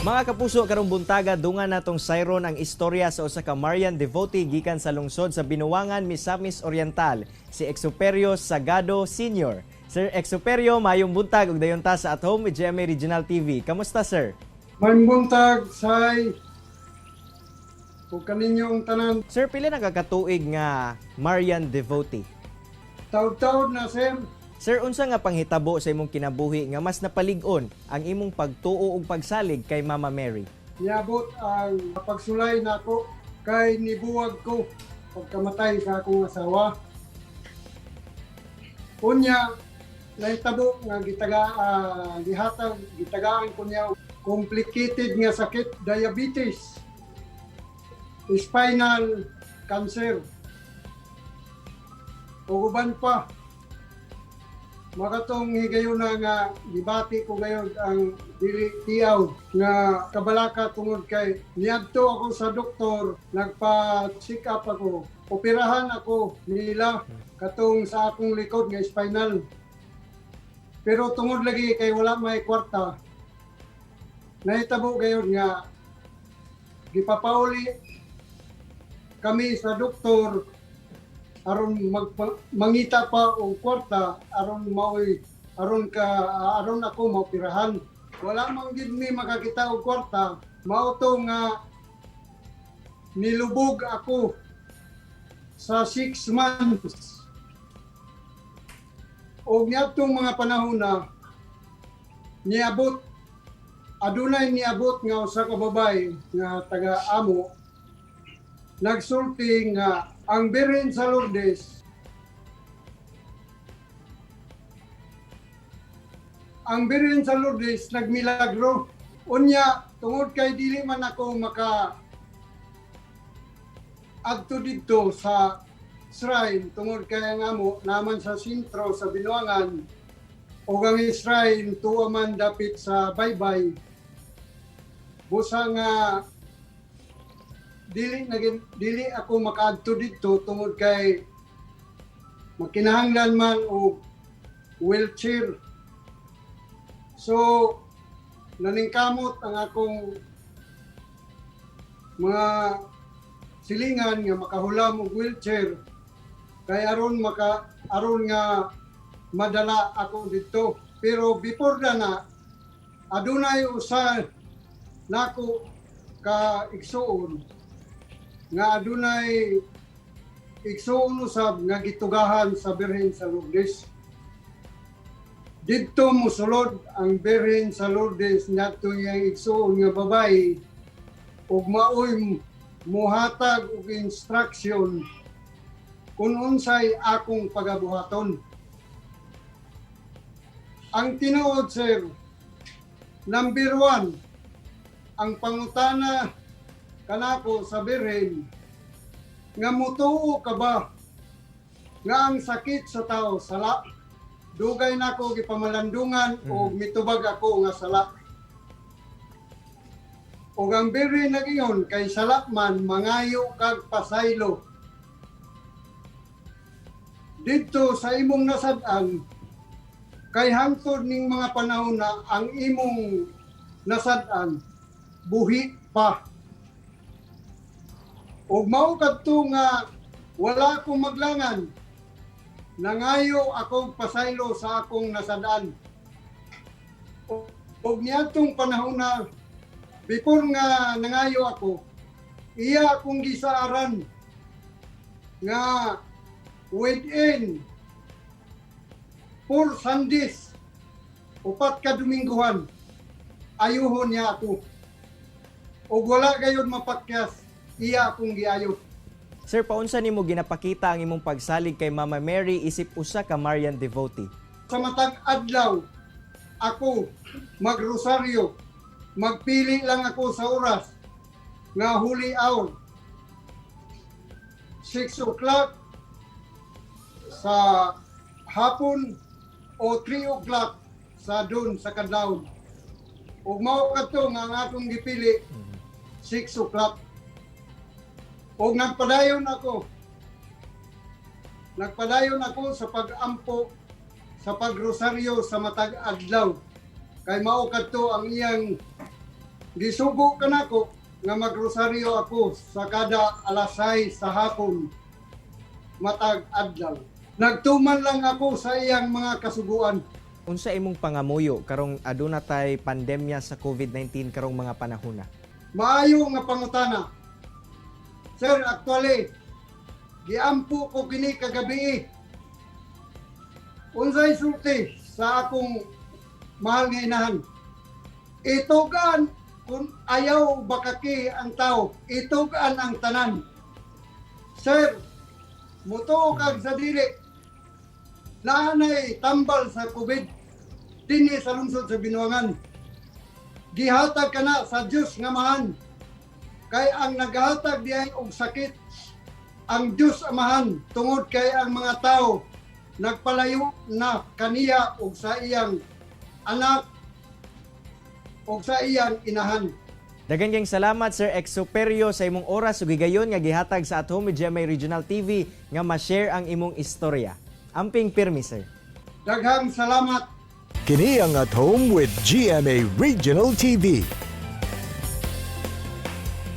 Mga kapuso, karong buntaga dungan natong sayron ang istorya sa usa ka Marian devotee gikan sa lungsod sa Binuangan, Misamis Oriental, si Exuperio Sagado Sr. Sir Exuperio, mayong buntag ug dayon ta sa At Home with GMA Regional TV. Kamusta, sir? Maayong buntag, say, ug kaninyong tanan. Sir, pila na ka katuig nga Marian devotee? Taud-taud na, sir. Sir, unsa nga panghitabo sa imong kinabuhi nga mas napalig-on ang imong pagtuo ug pagsalig kay Mama Mary? Niabot ang pagsulay nako kay nibuwag ko pagkamatay sa akong asawa. Unya, nahitabo nga gihatag gitagaan ko niya og complicated nga sakit, diabetes, spinal cancer, ug uban pa. Makatong higayon na nga gibati ko gayon ang dili tiyaw nga kabalaka tungod kay niadto ako sa doktor, nagpa-check up ako, operahan ako nila katong sa akong likod nga spinal. Pero tungod lagi kay wala may kwarta, nahitabo gayon nga gipapauli kami sa doktor aron mangita pa og kwarta aron maoy aron ka aron ako maoperahan. Wala man gid mi makakita og kwarta, mao to nga nilubog ako sa 6 months. Og niadtong mga panahon na niabot, adunay niabot nga usa ka babae nga taga amo, nagsulti nga ang Birhen sa Lourdes, ang Birhen sa Lourdes nagmilagro. Unya, tungod kay dili man ako maka adto didto sa shrine tungod kay ang amo naman sa sentro sa Binuangan ug ang shrine tuwa man dapit sa Baybay, busa nga dili naging dili ako makaadto didto tungod kay makinahanglan man og wheelchair. So naningkamot ang akong mga silingan nga makahulam og wheelchair kay aron maka aron nga madala ako didto. Pero before na adunay usa nako ka igsuon nga adunay igsuon usab nga gitugahan sa Birhen sa Lourdes. Didto mosulod ang Birhen sa Lourdes ngadto iyang igsuon nga babayi ug maoy muhatag og instruction kung unsay akong pagabuhaton. Ang tinuod, sir, number 1, ang pangutana kanako sa Birhen nga mutuo ka ba nga ang sakit sa tao sala? Dugay nako gipamalandungan og mitubag ako nga sala. Ug ang Birhen nag-ingon kay sala man, mangayo kag pasaylo didto sa imong nasad-an kay hangtod ning mga panahon na ang imong nasad-an buhi pa. Ug mao kadto nga wala akong maglangan, nangayo akong pasaylo sa akong nasad-an. Ug niadtong panahon na before nga nangayo ako, iya akong gisaaran nga within 4 Sundays, 4 ka Domingguhan, ayuhon niya ako. Ug wala gayud mapakyas, iya akong giayo. Sir, paunsa nimo ginapakita ang imong pagsalig kay Mama Mary isip usa ka Marian devotee? Sa matag adlaw, ako magrosaryo. Magpili lang ako sa oras nga holy hour. 6 o'clock sa hapon o 3 o'clock sa dun sa kadlawon. Ug mao kadto nga ang akong gipili, 6 o'clock. Ug nagpadayon ako. Nagpadayon ako sa pag-ampo, sa pagrosaryo sa matag adlaw. Kay mao kadto ang iyang Gisugo kanako nga magrosaryo ako sa kada alas 6 sa hapon matag adlaw. Nagtuman lang ako sa iyang mga kasuguan. Unsa imong pangamuyo karong aduna tay pandemya sa COVID-19 karong mga panahona? Maayo nga pangutana. Sir, actually, giampo ko kini kagabi. Unsay sulti sa akong mahal nga inahan? Itugan kung ayaw bakaki ang tao, itugan ang tanan. Sir, mutuo kag sa dili. Naanay tambal sa COVID dinhi sa lungsod sa Binuangan. Gihatag kana sa Dios nga Amahan. Kay ang naghatag diay og sakit ang Dios Amahan tungod kay ang mga tao nagpalayo na kaniya og sa iyang anak og sa iyang inahan. Daghang kayong salamat, Sir Exuperio, sa imong oras ug higayon nga gihatag sa At Home with GMA Regional TV nga ma-share ang imong istorya. Amping pirmi, sir. Daghang salamat. Kini ang At Home with GMA Regional TV.